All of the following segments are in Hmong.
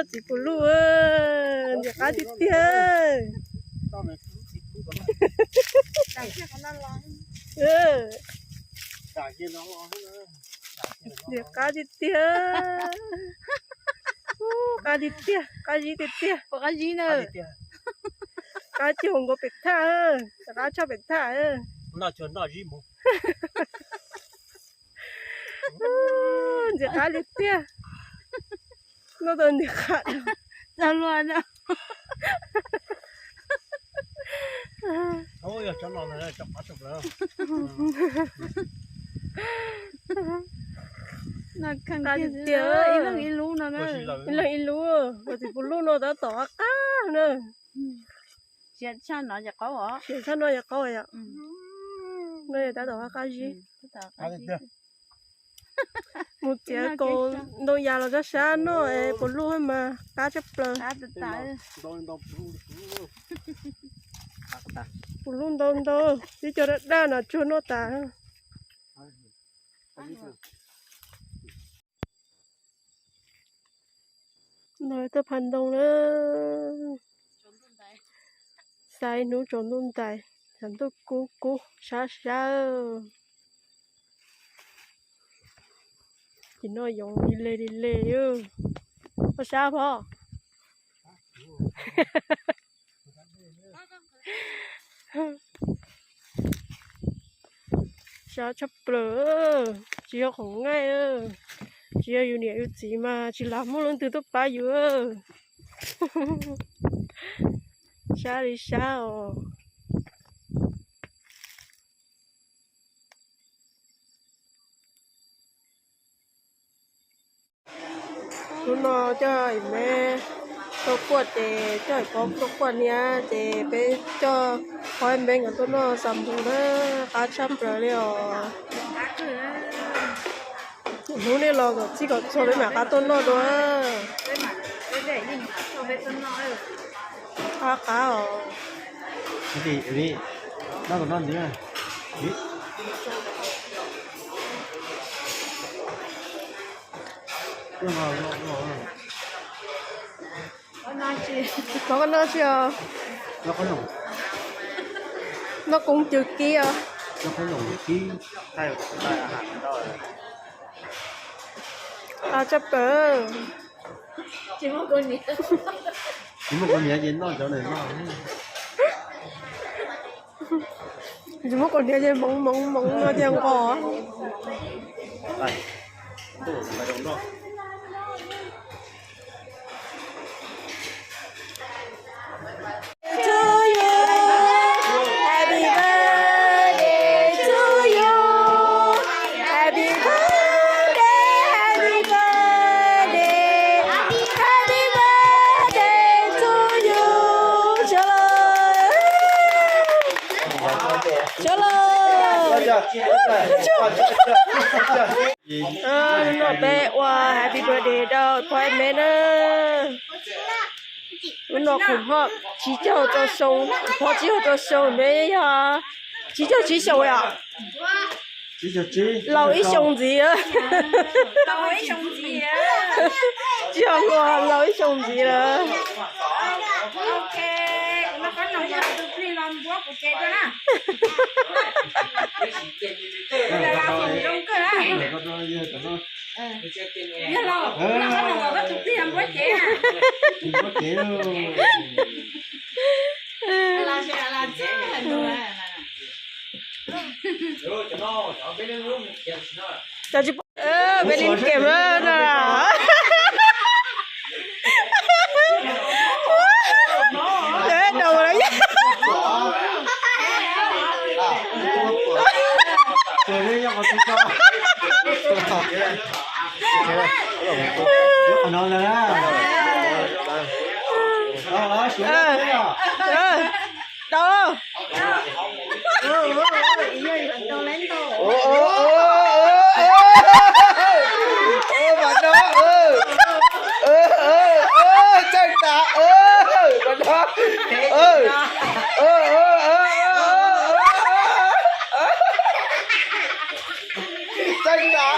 Txiv puv luj, ntxim qab tiag tiag. Ntxim qab tiag tiag. Qab tiag tiag, qab zib tiag tiag. Qab cuag nkaus pem thaj, qab tshaj pem thaj. Ntxim qab tiag tiag. Noj tau ntxim qab. Qab tiag tiag. Ib leeg ib lub, ua txiv puv luj no tab tom qab qab na. Tshaj no yog qaub yom. No yog tab tom qab qab zib. Mus txiav kaus ntoo yas los sab sab noj es puv luj mas qab tshaj plaws. Puv luj ntau ntau, tib co daj daj no tsuag noj tas. No tuaj phaj ntoo na. Xav ib hnub tsaus ntuj ntais, tshav ntuj kub kub sab sab. Ces no yoov li le li le. Koj sab phob? Sab tshaj plaws, tsis yog qhov nqaij, tsis yog yus niam yus txiv mas tsis lam muaj leej twg tuaj pab yus. Sab li sab os. Hnub no coj me tuaj kuaj ces coj pog tuaj kuaj niam ces peb coj pog me nkawd tuaj noj xav npum na, qab tshaj plaws li os. Hnub nej los kom txij kom txhua peb mam qab tuaj noj dua. Qab qab os. Mov koj noj tsi os? Noj koob cw kib os. Qab tshaj plaws. Tsis muaj kuv niam ces noj cov ntawm no. Tsis muaj kuv niam ces moov moov moov no ces nqos. Sawv daws, hnub no peb ua happy birthday rau pog me na. Hnub no kuv pog tsib caug rau xyoo, kuv pog tsib caug rau xyoo, me yog tsib caug tsib xyoo yom. Laus ib xyoo ntxiv. Tsis yog hluas, laus ib xyoo ntxiv lawm. Peb li kem na. Đầu lawm. Đầu. Tseej tas, mas no. Tseej tas.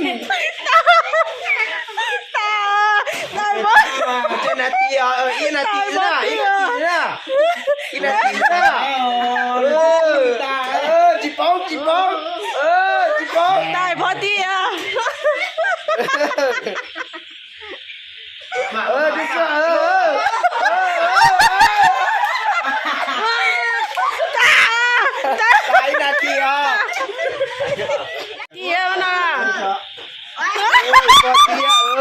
Tais, tais, tais, tais, tais, ib nas this, ib nas this na, ib nas this na, ib nas this na. Tsis paub, tsis paub, tsis paub. Tais pov thiab. Ib nas this os. Tiag no. Tiag, no,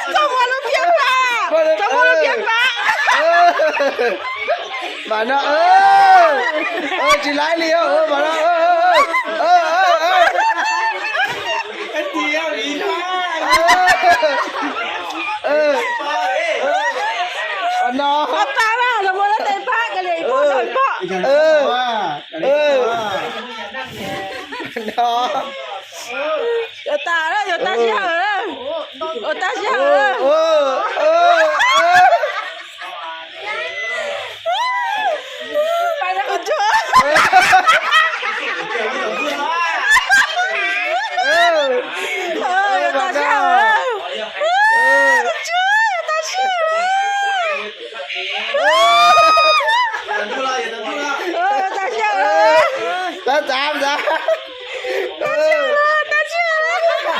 txoj muag lub phiab pab, txoj muag lub phiab pab. Mas no, tsis laib li, mas no. No. Pab, pab, los mus lawv tais pab, kav liam ib pob, ib pob. No. Yuav tas lawm, yuav tas sij hawm lawm. Yuav tas sij hawm lawm. Pais rau qhov tsua. Yuav tas sij hawm lawm. Yuav tas sij hawm lawm. Yuav tas sij hawm lawm. Tab txav txav. Tas sij hawm lawm, tas sij hawm lawm.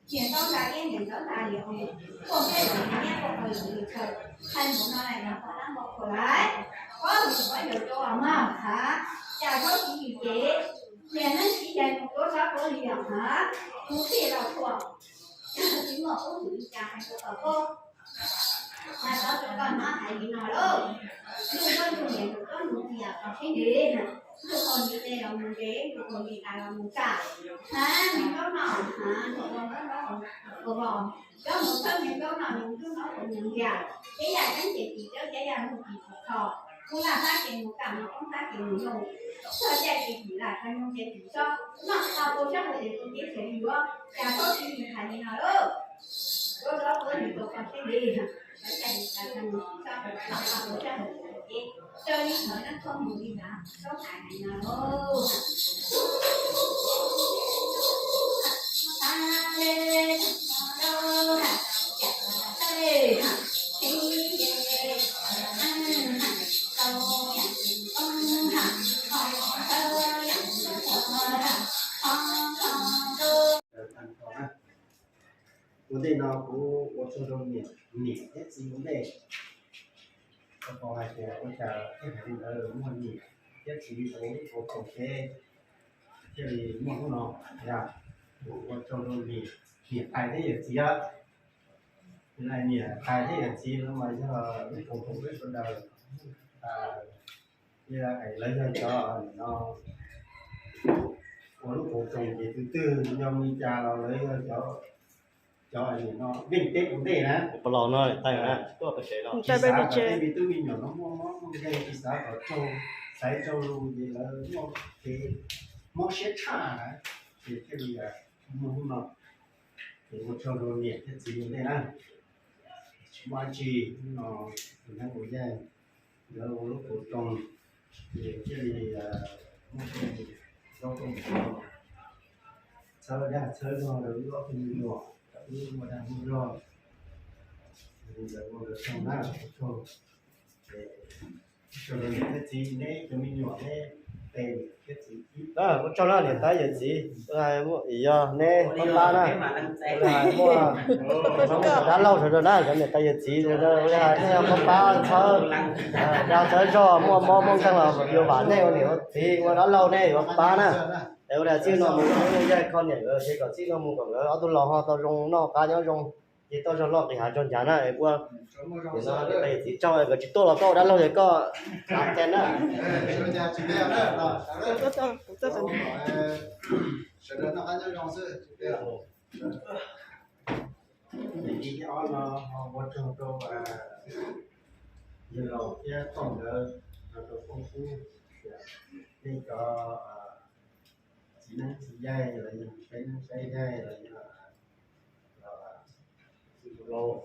Ces tau nta yeej nyeem ntawv nta li os, puag peb los nyiaj puag qhov yus li chaw, hais mus no lais yog pab dab npau khuam lais, pab mus pab yus rau los mas hav, cas thaub siv yus cev, niam neeb siv yus mus tuav sab tuav li os hav, tus txij los thuam, tsis muaj qub tus li cas hais rau tom koj. Mas txhob rau koj hnov hais li no lauj, ntuj koj ntuj niam ntuj koj ntuj txiv kom siab ntev, ntuj haus ntiv tes los mus ntev, ntuj haus ntiv tas los mus tsa, hnav me nkaub no, hnav ntuj haus nkaub no, ua vos, cov mus thawb me nkaub no, ntuj no haus nyeem yam, ces yam ceeb ces tim cawb ces yam mus tim tim kho, kuv laj tab ces mus kam no koob tab ces mus loo, txog caij ces tim laj txog nyoog ces tim sob, noj tau tua sab hauv ces tus tib xeem yuav, cas txhob siv hais li no lauj. Ua rov ua nws tus koj siab ntev, lawv cai nws tas tag nws sib sab, los tau tus sab hauv tus ces, raws li ntawd nab thoj mus li ntawd, txhob hais hais no lauj. Ua ntej no kuv ua tsaug rau niam, niam thiab txiv ua ntej. Koj hais tias ua cas thiaj hais li ntawd, muaj niam thiab txiv rau lub hauv paus tsev thiaj li muaj hnub no. Yog kuv ua tsaug rau niam, niam tais thiab yawm txiv os. Niam tais thiab yawm txiv no mas yog lub hauv paus peb sawv daws. Lawv yog cov no ua lub hauv paus ces tus twg nco li cas los lawv yog cov, cov no vij teb ua ntej na. Tsis xav kom tej me tub me nyuam no muaj mob muaj nkeeg, tsis xav kom raug xaiv raug lus ces lawv muaj kev mob siab tshaj na. Ces thiaj li muaj hnub no. Ces ua tsaug rau niam thiab txiv ua ntej na. Tsis muaj dab tsi, hnub no tus neeg ua yeej, lawv ua lub hauv paus, ces thiaj li muaj zaub txhawb dag txhawb zog rau wb ob tug me nyuam, rau wb muaj dag muaj zog. Ua lawv tsaug na, ua tsaug. Ua tsaug rau niam thiab txiv, neb cov me nyuam neb tes niam thiab txiv. Ua tsaug na niam tais yawm txiv, yog neb pab pab na. Muaj dab laug sawv daws na, cov niam tais yawm txiv sawv daws, ua li hais nej pab pab txhawb dag txhawb zog, muaj mob muaj nkeeg los yuav vam nej ua niam ua txiv ua dab laug nej yuav pab na. Es ua li txij no mus ua yaig kho niam nkawd ces kom txij no mus kom nkawd ob tug laus ho tau zoo noj qab nyob zoo, ces tau zog loj nqis hav zog ncav na. Es ua niam tais yawm txiv tsaug, nkawd tsis tuaj los koj ua dab laug ces koj xav tes na. Sawv daws noj qab nyob zoo xwb. Ces li ob no ho ua tsaug rau yawg laus thiab phooj ywg, rau phooj ywg, nej cov txiv neeb txiv yaig los yog saib neeb saib yaig los yog tij laug,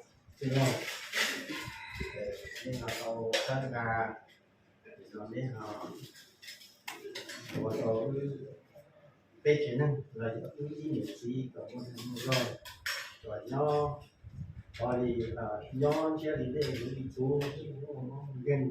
nej ho tau sab nqa, no nej ho ua rau wb peb tsev neeg los yog wb ib niam txiv kom muaj neeg muaj zog, kom nyob, kom li nyob ntsiab li dej li txhuv, nkeeg.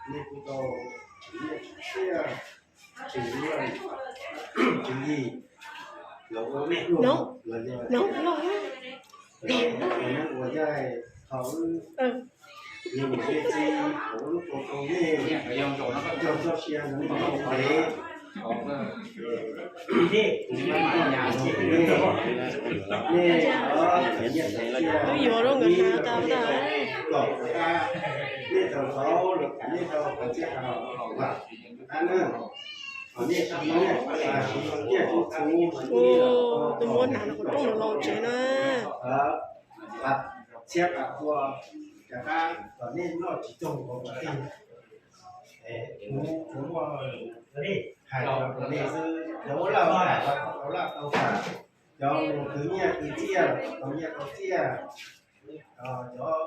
Nej kuj tau tsis nyiaj tsis txiaj, tsis luag, tsis yig los ua mej los yog ua yaig thaum wb yug me txiv, thaum wb tau tau nej cog txoj sia ntawm nej lub ntev. Nej, nej, nej txawm tau los nej tau qhov txiaj qhov vam, nej siv siv tiaj siv txhuv, tus muab hnav no kuv rooj laus tsev na. Txhiab qas qhua, rov qab kom nej noj tsis txoog npaum li tej. Kuv muaj hais rau nej xwb, cov ua laj ua kam los kom tau laj tau kam, cov mus khwv nyiaj khwv txiaj los kom tau nyiaj tau txiaj, cov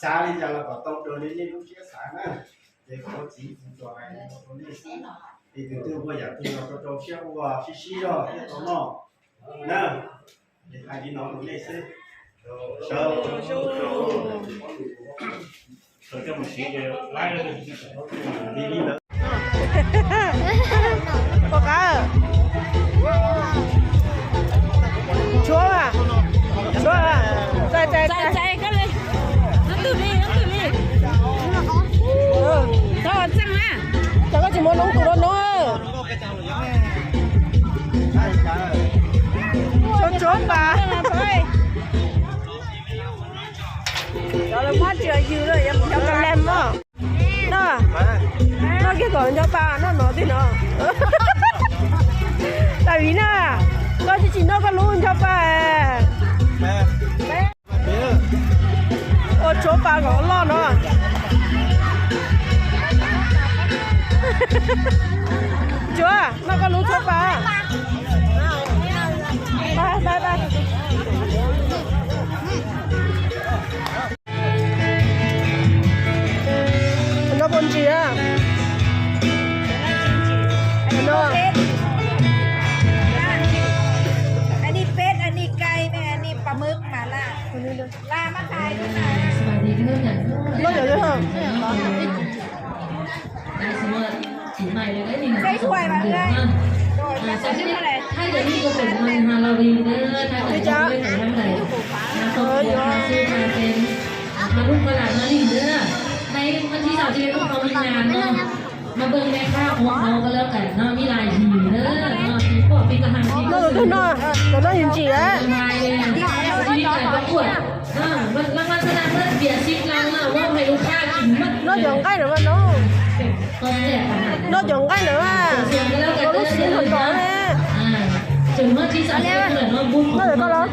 xav li cas los kom tau raws li nej lub siab xav na. Ces kuv txiv kuv tsuas hais li no rau nej xwb, es tus twg ua yam twg los rau rau siab ua, sib sib zog thiaj tau noj na. Es hais li no rau nej xwb. Sawv, sawv coj mus siv ces laib li li ntawd. Poj qab, tshuab, tshuab, txais txais txais, koj li, koj twm li, koj twm li, txhob txeej na, cas koj tsis muab noob tus no noob. Tshuab tshuab pas. Cov lawv muab tsis yws lawm, yog cov ka lem mog. Noj, noj kiag kom ncho pa, noj no twg no. Tam vim na, koj tsis tsis noj koj lub ncho pa. Ua tshuab pa kom loj no. Tsuav, noj koj lub tshuab pa. Pab, pab, pab. Noj pov ntsis a. Noj. Anij peb, anij cay, anij pam mưk mas la. La mas hais. Noj cov twg? Xeb huais mas ưa. Rồi, các bạn thấy đây. Các bạn thấy đây. Hnub koj lam no li ntawd, hnub thib xaus ces ua qhov me nyuam no, mas npawg me khab ua qhov ko lawv kam no vib lais him ntawd no, pom pib ko hais no, no yus ntsim a. No cov nqaij ntawd mas no, no cov nqaij ntawd mas, no lub siv ntawm no ne. No cov ko los.